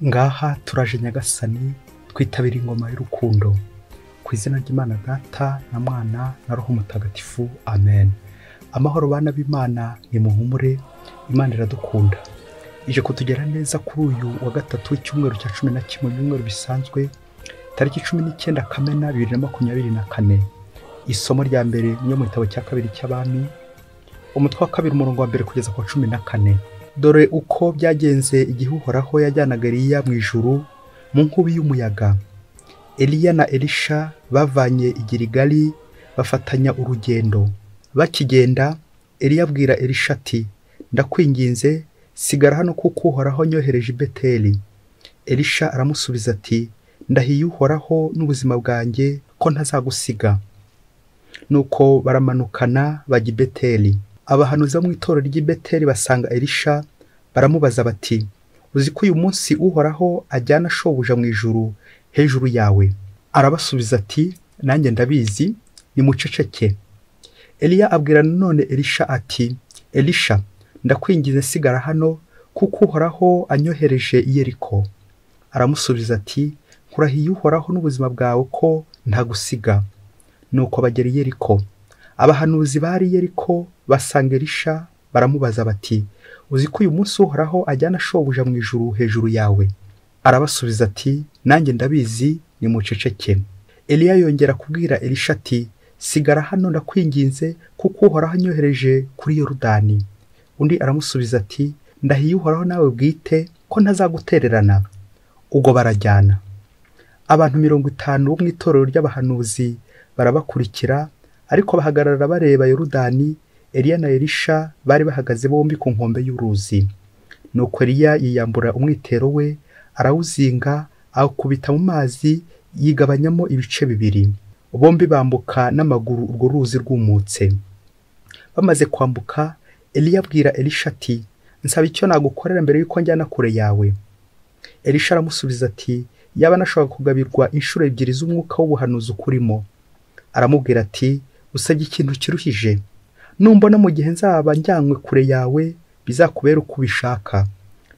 Ngaha turaje Nyagasani, twitabira ingoma y'urukundo. Ku izina ry'Imana Data na Mwana na Roho Mutagatifu, amen. Amahoro bana b'Imana, nimuhumure, Imana iradukunda. Ije kutugera neza kuri uyu wa gatatu w'icyumweru cya 11 mu byumweru bisanzwe, tariki 19 Kamena 2024. Isomo rya mbere ni mu gitabo cya kabiri cy'Abami, umutwe wa kabiri umurongo wa mbere kugeza ku wa 14. Dore uko byagenze igihe Uhoraho yajyanaga Eliya mu ijuru mu nkubi y'umuyaga. Eliya na Elisha bavanye i Giligali bafatanya urugendo. Bakigenda, Eliya abwira Elisha ati: "Ndakwinginze, sigara hano kuko Uhoraho anyohereje i Beteli." Elisha aramusubiza ati: "Ndahiye Uhoraho n'ubuzima bwanjye ko ntazagusiga." Nuko baramanukana bajya i Beteli. Abahanuzi bo mu itorero ry'i Beteli basanga Elisha baramubaza bati: "Uzi ko uyu munsi Uhoraho ajyana shobuja mu ijuru hejuru yawe?" Arabasubiza ati: "Nanjye ndabizi, nimuceceke." Eliya abwira nanone Elisha ati: "Elisha, ndakwinginze sigara hano kuko Uhoraho anyohereje i Yeriko." Aramusubiza ati: "Nkurahiye Uhoraho n'ubuzima bwawe ko ntagusiga." Nuko bagera i Yeriko. Abahanuzi bari i Yeriko basanga Elisha baramubaza bati: "Uzi ko uyu munsi Uhoraho ajyana shobuja mu ijuru hejuru yawe?" Arabasubiza ati: "Nanjye ndabizi, nimuceceke." Eliya yongera kubwira Elisha ati: "Sigara hano ndakwinginze kuko Uhoraho anyohereje kuri Yorudani." Undi aramusubiza ati: "Ndahiye Uhoraho nawe bwite ko ntazagutererana." Ubwo barajyana. Abantu 50 bo mu itorero ry'abahanuzi barabakurikira, ariko bahagarara bareba Yorudani. Eliya na Elisha bari bahagaze bombi ku nkombe y'uruzi. Nuko Eliya yiyambura umwitero we, arawuzinga, awukubita mu mazi, yigabanyamo ibice bibiri. Bombi bambuka n'amaguru urwo ruzi rwumutse. Bamaze kwambuka, Eliya abwira Elisha ati: "Nsaba icyo nagukorera mbere y'uko njyana kure yawe." Elisha aramusubiza ati: "Yaba nashobora kugabirwa inshuro ebyiri z'umwuka w'ubuhanuzi ukurimo." Aramubwira ati: "Usabye ikintu kiruhije. Numbona mu gihe nzaba njyanywe kure yawe, bizakubera uko ubishaka.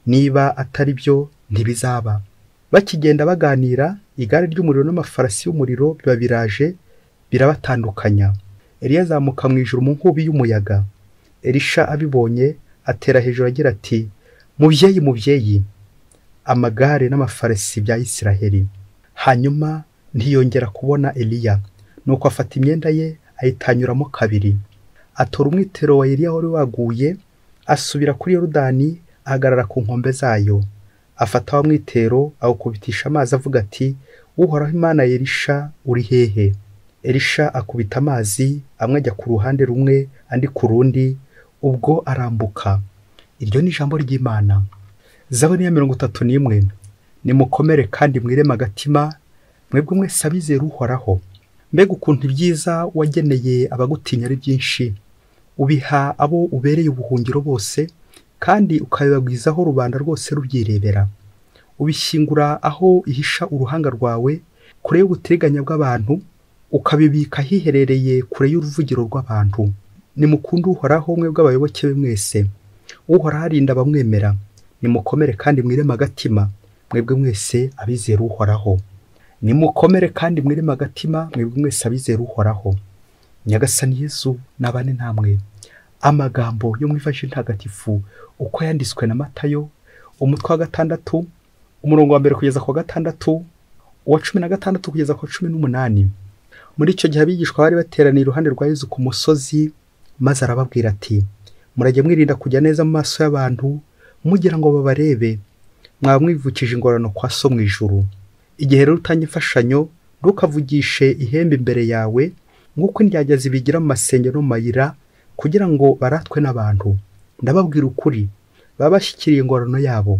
Niba atari byo, ntibizaba." Bakigenda baganira, igare ry'umuriro n'amafarasi y'umuriro biba biraje birabatandukanya. Eliya azamuka mu ijuru mu nkubi y'umuyaga. Elisha abibonye atera hejuru agira ati: "Mubyeyi, mubyeyi, amagare n'amafarasi bya Isiraheli." Hanyuma ntiyongera kubona Eliya. Nuko afata imyenda ye ayitanyuramo kabiri, atora umwitero wa Eliya wari waguye, asubira kuri Yorudani ahagarara ku nkombe zayo. Afata wa mwitero awukubitisha amazi avuga ati: "Uhoraho Imana ya Elisha uri hehe?" Elisha akubita amazi, amwe ajya ku ruhande rumwe andi ku rundi, ubwo arambuka. Iryo ni ijambo ry'Imana. Zaburi ya 31. Nimukomere kandi mwireme agatima, mwebwe mwese abizera Uhoraho. Mbega ukuntu ibyiza wageneye abagutinya ari byinshi! Ubiha abo ubereye ubuhungiro bose, kandi ukabibagwizaho rubanda rwose rubyirebera. Ubishyingura aho ihisha uruhanga rwawe, kure y'ubutiriganya bw'abantu, ukabibika hiherereye kure y'uruvugiro rw'abantu. Nimukunde Uhoraho mwebwe abayoboke be mwese. Uhoraho arinda abamwemera. Nimukomere kandi mwireme agatima, mwebwe mwese abizera Uhoraho. Nimukomere kandi mwireme agatima, mwebwe mwese abizera Uhoraho. Nyagasani Yezu nabane namwe. Amagambo yo mu Ivanjiri Ntagatifu uko yanditswe na Matayo, umutwe wa 6, umurongo wa mbere kugeza ku wa 6, uwa 16 kugeza ku wa 18. Muri icyo gihe abigishwa bari bateraniye iruhande rwa Yezu ku musozi, maze arababwira ati: "Murajye mwirinda kujya neza mu maso y'abantu, mugira ngo babarebe, mwaba mwivukije ingororano kwa So mu ijuru. Igihe rero utanga imfashanyo, ntukavugishe ihembe imbere yawe, nk'uko indyarya zibigira mu masengero no mu mayira, kugira ngo baratwe n'abantu. Ndababwira ukuri, baba bashyikiriye ingororano yabo.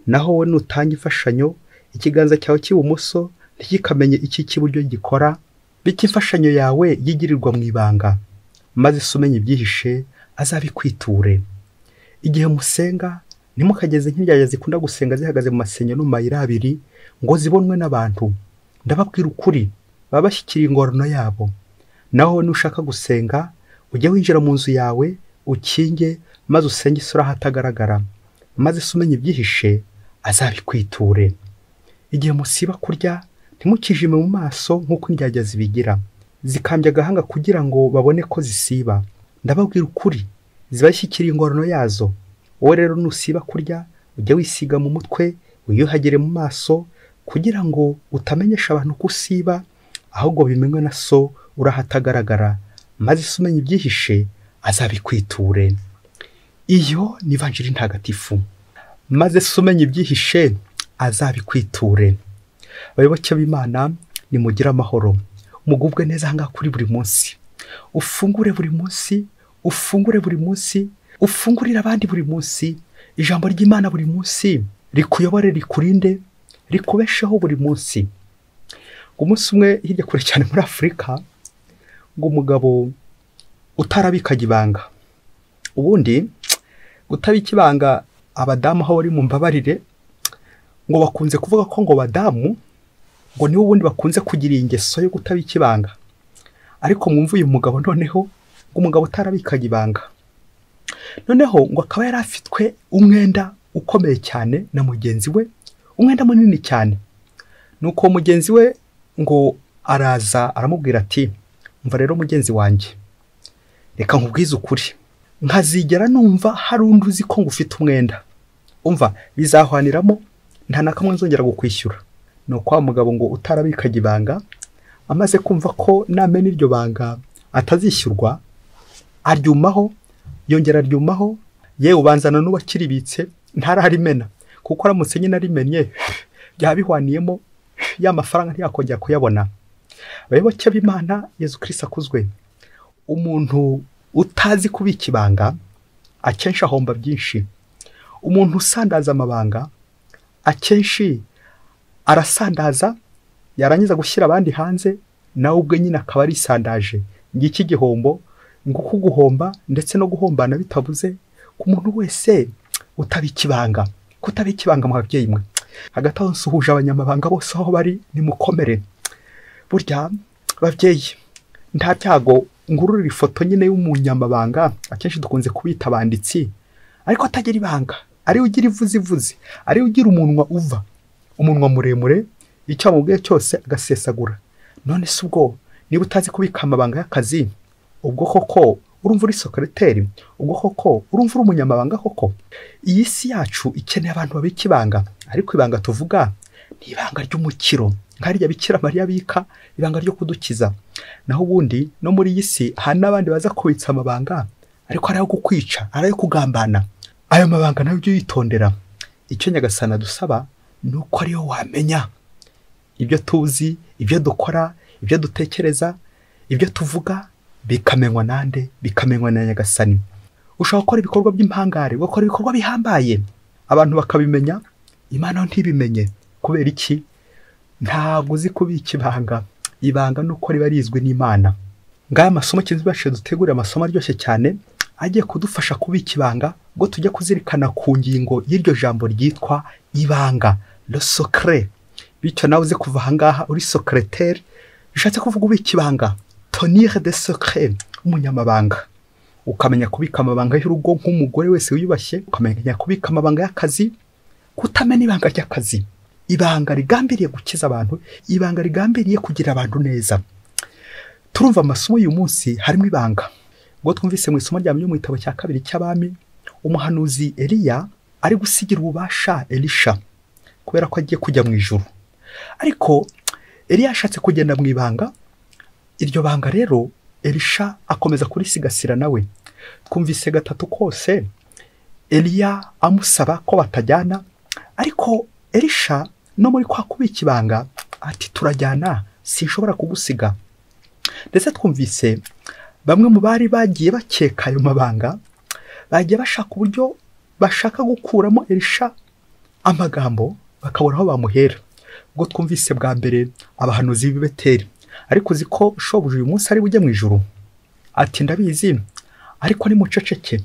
Naho wowe nutanga imfashanyo, ikiganza cyawe cy'ibumoso ntikikamenye iki cy'iburyo gikora, bityo imfashanyo yawe yigirirwa mu ibanga, maze se umenya ibyihishe azabikwiture. Igihe musenga, ntimukageze nk'indyarya zikunda gusenga zihagaze mu masengero no mu mayira abiri, ngo zibonwe n'abantu. Ndababwira ukuri, baba bashyikiriye ingororano yabo. Naho nushaka gusenga, ujye winjira mu nzu yawe, ukinge, maze usenge isura ahatagaragara, maze se umenya ibyihishe azabikwiture. Igihe musiba kurya ntimukijime mu maso nk'uko indyarya zibigira, zikambya agahanga kugira ngo babone ko zisiba. Ndababwira ukuri, zibashyikira ingorano yazo. Wowe rero nusiba kurya, ujye wisiga mu mutwe, wiyuhagire mu maso, kugira ngo utamenyesha abantu ko usiba, ahubwo bimenywe na so urahatagaragara, maze se umenya ibyihishe azabikwiture. Iyo ni Ivanjiri ntagatifu. Maze se umenya ibyihishe azabikwiture. Abayoboke b'Imana, nimugire amahoro, mugubwe neza ahangaha kuri buri munsi, ufungure buri munsi, ufungure buri munsi, ufungurire abandi buri munsi, ijambo ry'Imana buri munsi rikuyobore, rikurinde, rikubesheho buri munsi. Umunsi umwe hirya kure cyane muri Afurika, ngo umugabo utarabikaga ibanga, ubundi gutabika ibanga abadamu aho bari mu mbabarire, ngo bakunze kuvuga ko ngo badamu ngo nibo ubundi bakunze kugira ingeso yo gutabika ibanga. Ariko mwumva uyu mugabo noneho, ngo umugabo utarabikaga ibanga, noneho ngo akaba yari afitwe umwenda ukomeye cyane na mugenzi we, umwenda munini cyane. Nuko mugenzi we ngo araza aramubwira ati, umva rero mugenzi wanjye, reka nkubwize ukuri, nkazigera numva hari undi uzi ko ngufite umwenda, umva bizahwaniramo, nta na kamwe nzongera kukwishyura. Nuko wa mugabo ngo utarabikaga ibanga, amaze kumva ko namena iryo banga atazishyurwa, aryumaho, yongera aryumaho, yewe ubanzana n'ubu akiribitse ntararimena, kuko aramutse nyine arimennye byaba bihwaniyemo, ya mafaranga ntiyakongera kuyabona. Abayoboke b'Imana, Yezu Kristo akuzwe. Umuntu utazi kubika ibanga akenshi ahomba byinshi. Umuntu usandaza amabanga akenshi arasandaza, yarangiza gushyira abandi hanze, nawe ubwe nyine akaba arisandaje. Ngiki gihombo, nguko guhomba ndetse no guhombana bitabuze ku muntu wese utabika ibanga. Kutabika ibanga mu babyeyi mwe. Hagati aho nsuhuje abanyamabanga bose aho bari, nimukomere. Burya babyeyi, nta byago ngururira ifoto nyine y'umunyamabanga, akenshi dukunze kubita abanditsi, ariko atagira ibanga, ari ugira ivuzivuzi, ari ugira umunwa uva, umunwa muremure, icyo amubwiye cyose agasesagura. None se ubwo niba utazi kubika amabanga y'akazi, ubwo koko urumva uri secrétaire, ubwo koko urumva uri umunyamabanga koko? Iyi si yacu ikeneye abantu babika ibanga, ariko ibanga tuvuga ni ibanga ry'umukiro, nka Bikira Mariya abika ibanga ryo kudukiza. Naho ubundi no muri iyi si hari n'abandi baza kubitsa amabanga, ariko ari ayo kukwica, ari ayo kugambana. Ayo mabanga nayo ujye uyitondera. Icyo Nyagasani adusaba ni uko ariyo wamenya ibyo tuzi, ibyo dukora, ibyo dutekereza, ibyo tuvuga, bikamenywa nande? Bikamenywa na Nyagasani. Ushobora gukora ibikorwa by'impangare, ugakora ibikorwa bihambaye, abantu bakabimenya, Imana ntibimenye. Kubera iki? Ntabwo uzi kubika ibanga. Ibanga nuko riba rizwi n'Imana. Ngaya amasomo kinzi dutegurira amasomo aryoshye cyane agiye kudufasha kubika ibanga, ngo tujye kuzirikana ku ngingo y'iryo jambo ryitwa ibanga, le secret. Bityo nawe uze kuva ahangaha uri secrétaire, bishatse kuvuga ubika ibanga, tenir des secrets, umunyamabanga. Ukamenya kubika amabanga y'urugo nk'umugore wese wiyubashye, ukamenya kubika amabanga y'akazi, kutamena ibanga ry'akazi, ibanga rigambiriye gukiza abantu, ibanga rigambiriye kugira abantu neza. Turumva amasomo y'uyu munsi harimo ibanga. Ubwo twumvise mu isomo rya mu gitabo cya kabiri cy'Abami, umuhanuzi Eliya ari gusigira ububasha Elisha kubera ko agiye kujya mu ijuru. Ariko Eliya yashatse kugenda mu ibanga, iryo banga rero Elisha akomeza kurisigasira nawe. Twumvise gatatu kose Eliya amusaba ko batajyana, ariko Elisha no muri kwa kubika ibanga ati turajyana, sinshobora kugusiga. Ndetse twumvise bamwe mu bari bagiye bakeka ayo mabanga, bagiye bashaka uburyo bashaka gukuramo Elisha amagambo, bakabura aho bamuhera. Ubwo twumvise bwa mbere abahanuzi b'i Beteli, ariko uzi ko shobuja uyu munsi ari bujye mu ijuru? Ati ndabizi, ariko ni muceceke.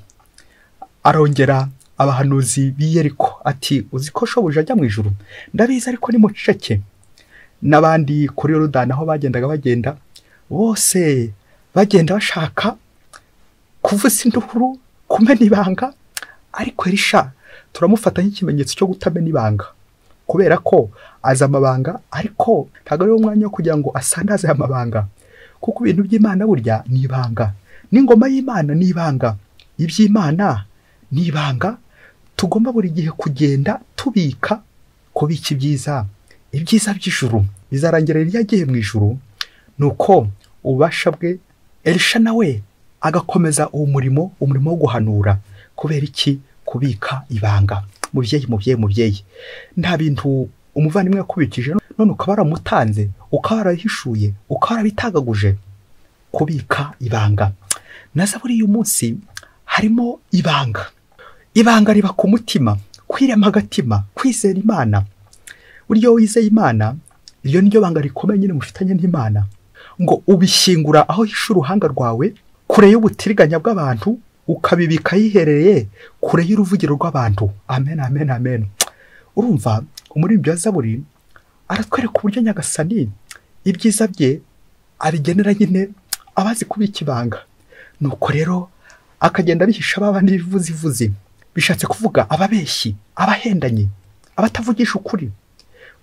Arongera abahanuzi b'i Yeriko ati uzi ko shobuja ajya mu ijuru? Ndabizi, ariko ni muceceke. N'abandi kuri Yorodani aho bagendaga bagenda bose bagenda bashaka kuvuza induru, kumena ibanga, ariko Elisha turamufata nk'ikimenyetso cyo kutamena ibanga, kubera ko azi amabanga, ariko ntabwo ari wo mwanya wo kugira ngo asandaze aya mabanga, kuko ibintu by'Imana burya ni ibanga, n'ingoma y'Imana ni ibanga, iby'Imana ni ibanga. Tugomba buri gihe kugenda tubika, kubika ibyiza, ibyiza by'ijuru. Bizarangira Eliya agiye mu ijuru, nuko ububasha bwe Elisha nawe agakomeza uwo murimo, umurimo wo guhanura. Kubera iki? Kubika ibanga. Mubyeyi, mubyeyi, mubyeyi, nta bintu umuvandimwe yakubikije none ukaba waramutanze, ukaba warahishuye, ukaba warabitagaguje. Kubika ibanga. Na zaburi y'uyu munsi harimo ibanga. Ibanga riba ku mutima, kwirema agatima, kwizera Imana. Buryo wizeye Imana, iryo ni ryo banga rikomeye nyine mufitanye n'Imana. Ngo ubishyingura aho hisha uruhanga rwawe, kure y'ubutiriganya bw'abantu, ukabibika yiherereye kure y'uruvugiro rw'abantu. Amen, amen, amen. Urumva umuririmbyi wa zaburi aratwereka uburyo Nyagasani ibyiza bye abigenera nyine abazi kubika ibanga. Nuko rero akagenda abihisha baba n'ibivuzivuzi, bishatse kuvuga ababeshyi, abahendanyi, abatavugisha ukuri.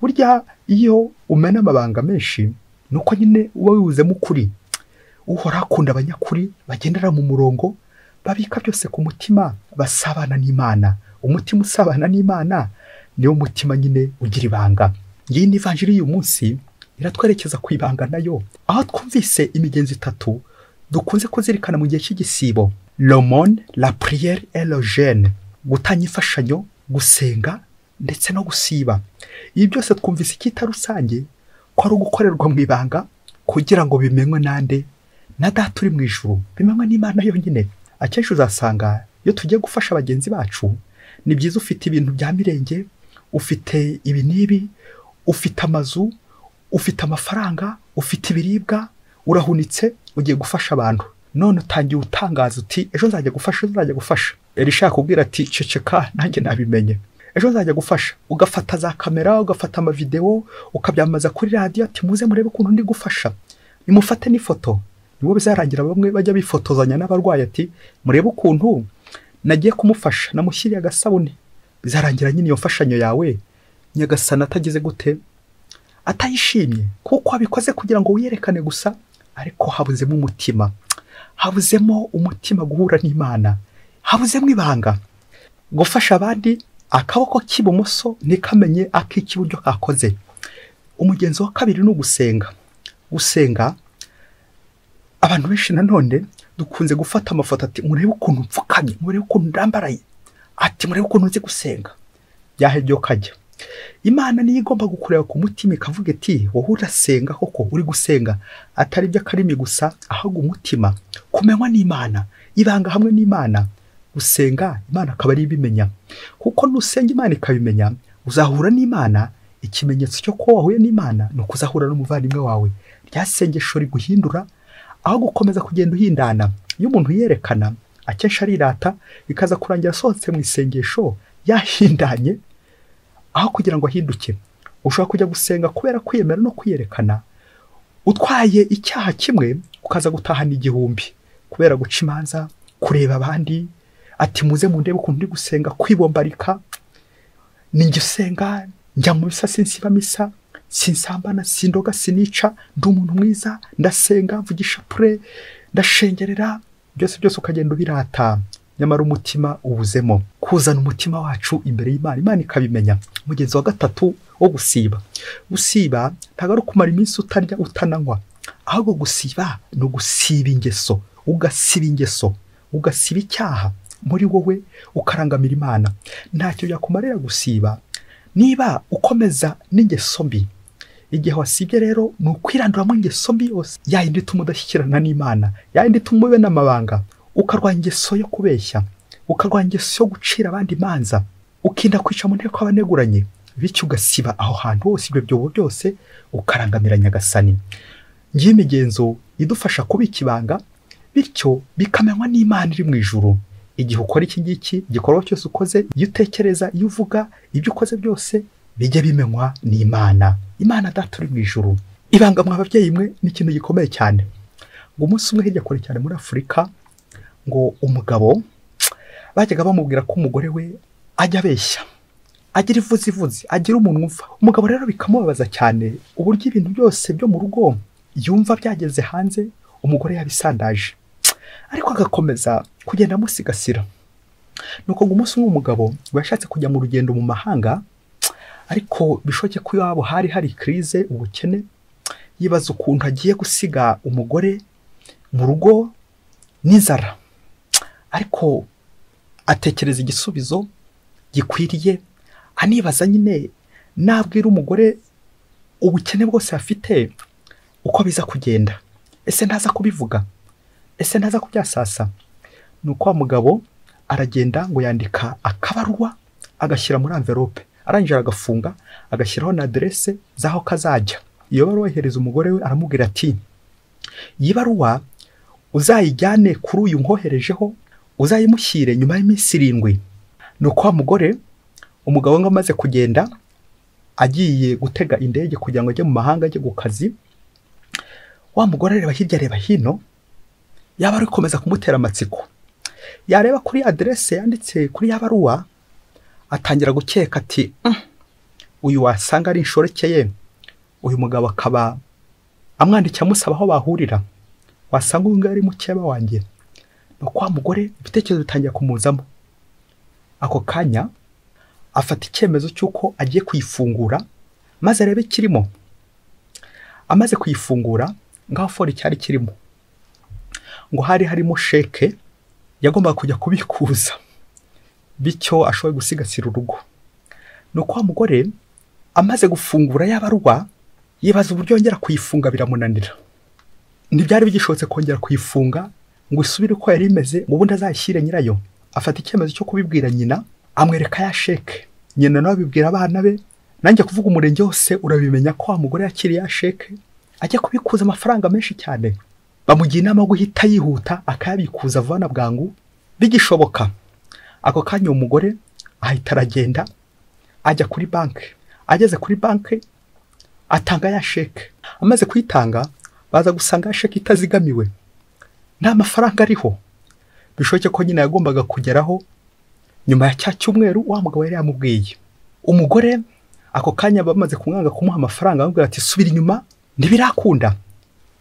Burya iyo umena amabanga menshi nuko nyine uba wibuzemo ukuri. Uhoraho akunda abanyakuri bagendera mu murongo, babika byose ku mutima, basabana n'Imana. Umutima usabana n'Imana niwo mutima nyine ugira ibanga. Ngiyi ni ivanjiri y'uyu munsi iratwerekeza ku ibanga nayo, aho twumvise imigenzo itatu dukunze kuzirikana mu gihe cy'igisibo: l'aumône, la prière et le jeûne, gutanga imfashanyo, gusenga ndetse no gusiba. Ibi byose twumvise icyita rusange ko ari ugukorerwa mu ibanga, kugira ngo bimenywe nande? Na Data uri mu ijuru, bimenywe n'Imana yonyine. Akenshi uzasanga iyo tugiye gufasha bagenzi bacu, ni byiza ufite ibintu bya mirenge, ufite ibi n'ibi, ufite amazu, ufite amafaranga, ufite ibiribwa, urahunitse, ugiye gufasha abantu. None utangiye utangaza uti ejo nzajya gufasha, ejo nzajya gufasha. Elisha yakubwira ati ceceka, nanjye nabimenye, ejo nzajya gufasha. Ugafata za kamera, ugafata amavideo, ukabyamamaza kuri radiyo ati muze murebe ukuntu ndi gufasha, nimufate n'ifoto. Nibwo bizarangira bamwe bajya bifotozanya n'abarwayi ati murebe ukuntu nagiye kumufasha, namushyiriye agasabune. Bizarangira nyine iyo mfashanyo yawe Nyagasani atagize gute? Atayishimye, kuko wabikoze kugira ngo wiyerekane gusa, ariko habuzemo umutima, habuzemo umutima guhura n'Imana, habuzemo ibanga. Gufasha abandi, akaboko k'ibumoso ntikamenye ak'ikiburyo kakoze. Umugenzo wa kabiri ni ugusenga. Gusenga, abantu benshi nanone dukunze gufata amafoto ati murebe ukuntu mfukamye, murebe ukuntu ndambaraye, ati murebe ukuntu nzi gusenga. Byahebye kajya. Imana niyo igomba gukureba ku mutima ikavuga iti wowe urasenga koko, uri gusenga, atari iby'akarimi gusa, ahubwo umutima kumenywa n'Imana, ibanga hamwe n'Imana. Gusenga Imana akaba ari ibimenya, kuko nusenga Imana ikabimenya, uzahura n'Imana. Ikimenyetso cyo ko wahuye n'Imana ni ukuzahura n'umuvandimwe wawe. Rya sengesho riguhindura aho gukomeza kugenda uhindana. Iyo umuntu yerekana akenshi arirata, bikaza kurangira asohotse mu isengesho yahindanye aho kugira ngo ahinduke. Ushobora kujya gusenga kubera kwiyemera no kwiyerekana, utwaye icyaha kimwe ukaza gutahana 1000, kubera guca imanza, kureba abandi ati muze mundebe ukuntu ndi gusenga, kwibombarika, ninjye usenga, njya mu misa sinsiba misa, sinsambana, sindoga, sinica, ndi umuntu mwiza, ndasenga, mvugisha pure, ndashengerera, byose byose ukagenda ubirata, nyamara umutima ubuzemo. Kuzana umutima wacu imbere y'Imana, Imana ikabimenya. Mugenzi wa gatatu wo gusiba. Gusiba ntabwo ari ukumara iminsi utarya utananywa, ahubwo gusiba ni ugusiba ingeso, ugasiba ingeso, ugasiba icyaha muri wowe, ukarangamira Imana. Ntacyo byakumarira gusiba niba ukomeza n'ingeso mbi. Igihe wasibye rero ni ukwiranduramo ingeso mbi yose, yayindi ituma udashyikirana n'Imana, yayindi ituma ube n'amabanga, ukarwanya ingeso yo kubeshya, ukarwanya ingeso yo gucira abandi imanza, ukinda kwica mu nteko abaneguranye, bityo ugasiba aho hantu hose ibyo byobo byose, ukarangamira Nyagasani. Ngiyi imigenzo idufasha kubika ibanga, bityo bikamenywa n'Imana iri mu ijuru. Igihe ukora iki ngiki, igikorwa cyose ukoze, iyo utekereza, iyo uvuga, ibyo ukoze byose bijye bimenywa n'Imana. Imana Data uri mu ijuru. Ibanga mwa babyeyi mwe ni ikintu gikomeye cyane. Ngo umunsi umwe hirya kure cyane muri Afurika, ngo umugabo bajyaga bamubwira ko umugore we ajya abeshya, agira ivuzivuzi, agira umuntu uva. Umugabo rero bikamubabaza cyane uburyo ibintu byose byo mu rugo yumva byageze hanze umugore yabisandaje, ariko agakomeza kugenda amusigasira. Nuko ngo umunsi umwe umugabo ngo yashatse kujya mu rugendo mu mahanga, ariko bishoboke ko iwabo hari hari crise, ubukene. Yibaza ukuntu agiye gusiga umugore mu rugo n'inzara, ariko atekereza igisubizo gikwiriye, anibaza nyine nabwira umugore ubukene bwose afite uko biza kugenda. Ese ntaza kubivuga? Ese ntaza kubyasasa? Nuko wa mugabo aragenda ngo yandika akabaruwa agashyira muri envelope, arangije agafunga, agashyiraho na adresse z'aho kazajya. Iyo baruwa ayihereza umugore we, aramubwira ati iyi baruwa uzayijyane kuri uyu nkoherejeho, uzayimushyire nyuma y'iminsi 7. Nuko wa mugore, umugabo ngo amaze kugenda agiye gutega indege kugira ngo ajye mu mahanga ajye ku kazi, wa mugore areba hirya areba hino, yaba ari gukomeza kumutera amatsiko. Yareba kuri adresse yanditse kuri ya baruwa, atangira gukeka ati uyu wasanga ari inshoreke ye, uyu mugabo akaba amwandikiye amusaba aho bahurira, wasanga uyu nguyu ari mukeba wanjye. Nuko wa mugore ibitekerezo bitangira kumuzamo. Ako kanya afata icyemezo cy'uko agiye kuyifungura maze arebe kirimo. Amaze kuyifungura, ngaho fora icyari kirimo, ngo hari harimo sheke yagombaga kujya kubikuza, bityo ashoboye gusigasira urugo. Nuko wa mugore amaze gufungura ya baruwa, yibaza uburyo yongera kuyifunga biramunanira. Ntibyari bigishobotse kongera kuyifunga ngo isubire uko yari imeze, ngo ubundi azayishyire nyirayo. Afata icyemezo cyo kubibwira nyina, amwereka ya sheke. Nyina nawe abibwira abana be. Nanjye kuvuga umurenge wose urabimenya ko wa mugore yakiriye ya sheke, ajya kubikuza amafaranga menshi cyane. Bamugira inama yo guhita yihuta akayabikuza vuba na bwangu bigishoboka. Ako kanya uwo mugore ahita aragenda ajya kuri banki. Ageze kuri banki atanga ya sheke. Amaze kuyitanga baza gusanga ya sheke itazigamiwe, nta mafaranga ariho. Bishoboke ko nyina yagombaga kugeraho nyuma ya cya cyumweru wa mugabo yari yamubwiye. Umugore ako kanya bamaze kumwanga kumuha amafaranga, bamubwira ati subira inyuma ntibirakunda.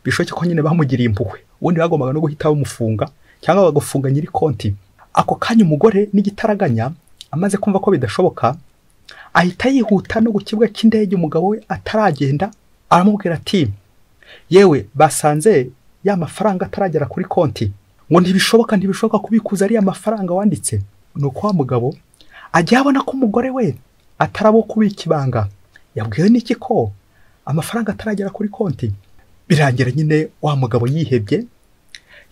Bishoboke ko nyine bamugiriye impuhwe, ubundi bagombaga no guhita bamufunga cyangwa bagafunga nyiri konti. Ako kanya umugore n'igitaraganya amaze kumva ko bidashoboka, ahita yihuta no ku kibuga cy'indege umugabo we ataragenda, aramubwira ati yewe basanze ya mafaranga ataragera kuri konti, ngo ntibishoboka, ntibishoboka kubikuza ariya mafaranga wanditse. Nuko wa mugabo ajya abona ko umugore we atarabo kubika ibanga, yabwiwe n'iki ko amafaranga ataragera kuri konti. Birangira nyine wa mugabo yihebye,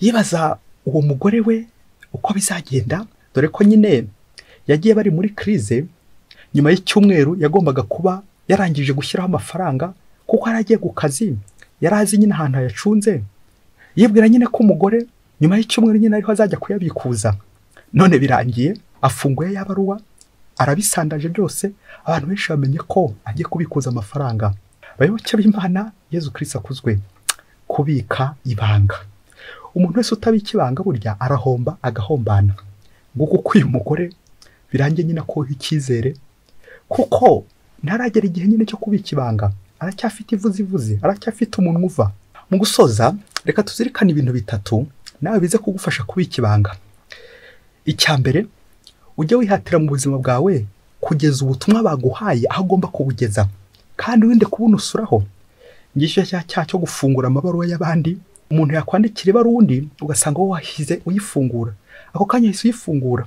yibaza uwo mugore we uko bizagenda, dore ko nyine yagiye bari muri crise. Nyuma y'icyumweru yagombaga kuba yarangije gushyiraho amafaranga, kuko yari agiye ku kazi, yari azi nyine ahantu yacunze. Yibwira nyine ko umugore nyuma y'icyumweru nyine ariho azajya kuyabikuza. None birangiye afunguye ya baruwa, arabisandaje byose, abantu benshi bamenye ko agiye kubikuza amafaranga. Abayoboke b'Imana, Yezu Kristo akuzwe. Kubika ibanga, umuntu wese utabika ibanga burya arahomba agahombana. Nguko uko uyu mugore birangiye nyine ko icyizere, kuko ntaragera igihe nyine cyo kubika ibanga, aracyafite ivuzivuzi, aracyafite umuntu uva. Mu gusoza reka tuzirikane ibintu bitatu nawe bize kugufasha kubika ibanga. Icya mbere, ujye wihatira mu buzima bwawe kugeza ubutumwa baguhaye aho ugomba kubugeza, kandi wirinde kubunusuraho. Ngisho cya cyo gufungura amabaruwa y'abandi, umuntu yakwandikira ibaruwa undi ugasanga wowe wahize uyifungura, ako kanya yahise uyifungura.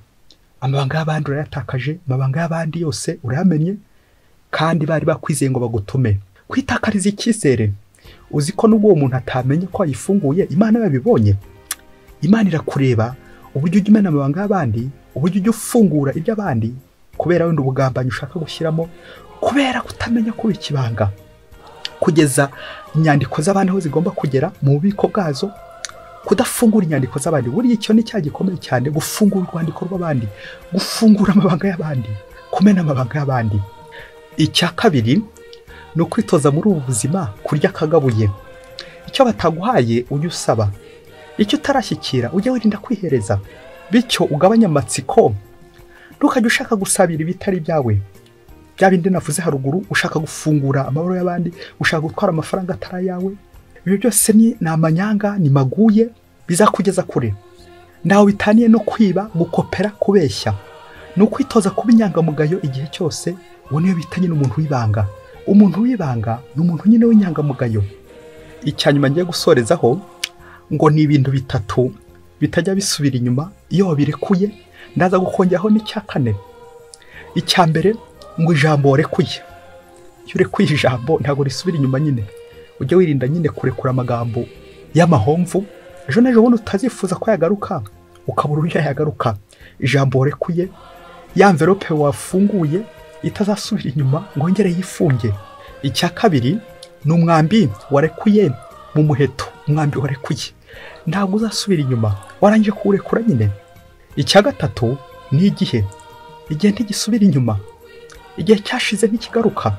Amabanga y'abandi urayatakaje, amabanga y'abandi yose urayamenye, kandi bari bakwizeye ngo bagutume. Kwitakariza icyizere, uzi ko nubwo uwo muntu atamenye ko wayifunguye, Imana yabibonye. Imana irakureba uburyo ujya umena amabanga y'abandi, uburyo ujya ufungura iby'abandi, kubera wenda ubugambanyi ushaka gushyiramo, kubera kutamenya kubika ibanga. Kugeza inyandiko z'abandi aho zigomba kugera mu bubiko bwazo, kudafungura inyandiko z'abandi. Buriya icyo ni cya gikomeye cyane, gufungura urwandiko rw'abandi, gufungura amabanga y'abandi, kumena amabanga y'abandi. Icya kabiri ni ukwitoza muri ubu buzima kurya akagabuye. Icyo bataguhaye ujye usaba, icyo utarashyikira ujye wirinda kwihereza, bityo ugabanye amatsiko Ntukajye ushaka gusabira ibitari byawe, bya bindi navuze haruguru, ushaka gufungura amabaro y'abandi, ushaka gutwara amafaranga atari ayawe. Ibyo byose ni amanyanga, ni maguye, bizakugeza kure. Ntawe bitaniye no kwiba, gukopera, kubeshya. Ni ukwitoza kuba inyangamugayo igihe cyose. Uwo niyo bita nyine umuntu w'ibanga. Umuntu w'ibanga ni umuntu nyine w'inyangamugayo. Icyanyuma ngiye gusorezaho ngo ni ibintu bitatu bitajya bisubira inyuma iyo wabirekuye. Ndaza gukongeraho n'icya kane. Icya mbere ngo ijambo warekuye. Iyo urekuye ijambo ntabwo risubira inyuma nyine. Ujye wirinda nyine kurekura amagambo y'amahomvu, ejo n'ejo bundi utazifuza ko yagaruka, ukabura uburyo yagaruka. Ijambo warekuye, ya envelope wafunguye itazasubira inyuma ngo wongere yifunge. Icya kabiri ni umwambi warekuye mu muheto. Umwambi warekuye ntabwo uzasubira inyuma, warangije kuwurekura nyine. Icya gatatu ni igihe. Igihe ntigisubira inyuma, igihe cyashize ntikigaruka.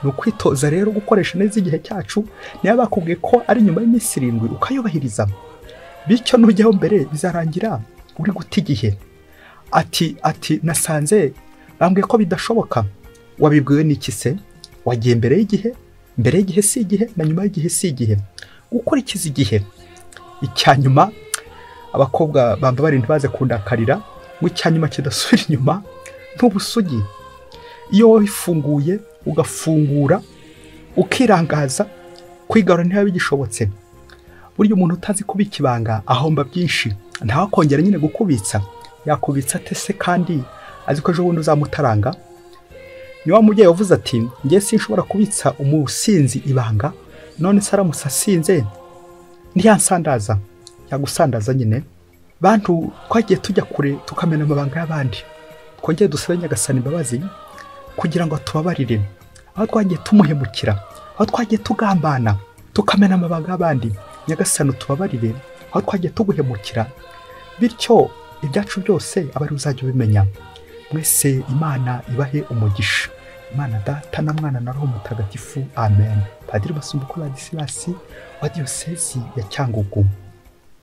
Ni ukwitoza rero gukoresha neza igihe cyacu. Niba bakubwiye ko ari nyuma y'iminsi 7 ukayubahiriza, bityo nujyaho mbere bizarangira uri guta igihe. Ati nasanze bambwiye ko bidashoboka. Wabibwiwe n'iki se? Wagiye mbere y'igihe. Mbere y'igihe si igihe, na nyuma y'igihe si igihe. Gukurikiza igihe. Icyanyuma, abakobwa bamba ntibaze kundakarira, ngo icyanyuma kidasubira inyuma n'ubusugi. Iyo wabifunguye ugafungura ukirangaza, kwigarura ntibiba bigishobotse. Burya umuntu utazi kubika ibanga ahomba byinshi. Ntawakongera nyine gukubitsa. Yakubitsa ate se kandi azi ko ejo bundi uzamutaranga? Ni wa mubyeyi wavuze ati njye sinshobora kubitsa umusinzi ibanga, none se aramutse asinze ntiyansandaza. Yagusandaza nyine. Bantu twagiye tujya kure tukamena amabanga y'abandi. Twongere dusabe Nyagasani imbabazi kugira ngo atubabarire aho twagiye tumuhemukira, aho twagiye tugambana tukamena amabanga y'abandi. Nyagasani utubabarire aho twagiye tuguhemukira, bityo ibyacu byose abari uzajya ubimenya. Mwese Imana ibahe umugisha. Imana Data na Mwana na Roho Mutagatifu. Amen. Padiri Masumbuko Ladislas wa Diyosezi ya Cyangugu.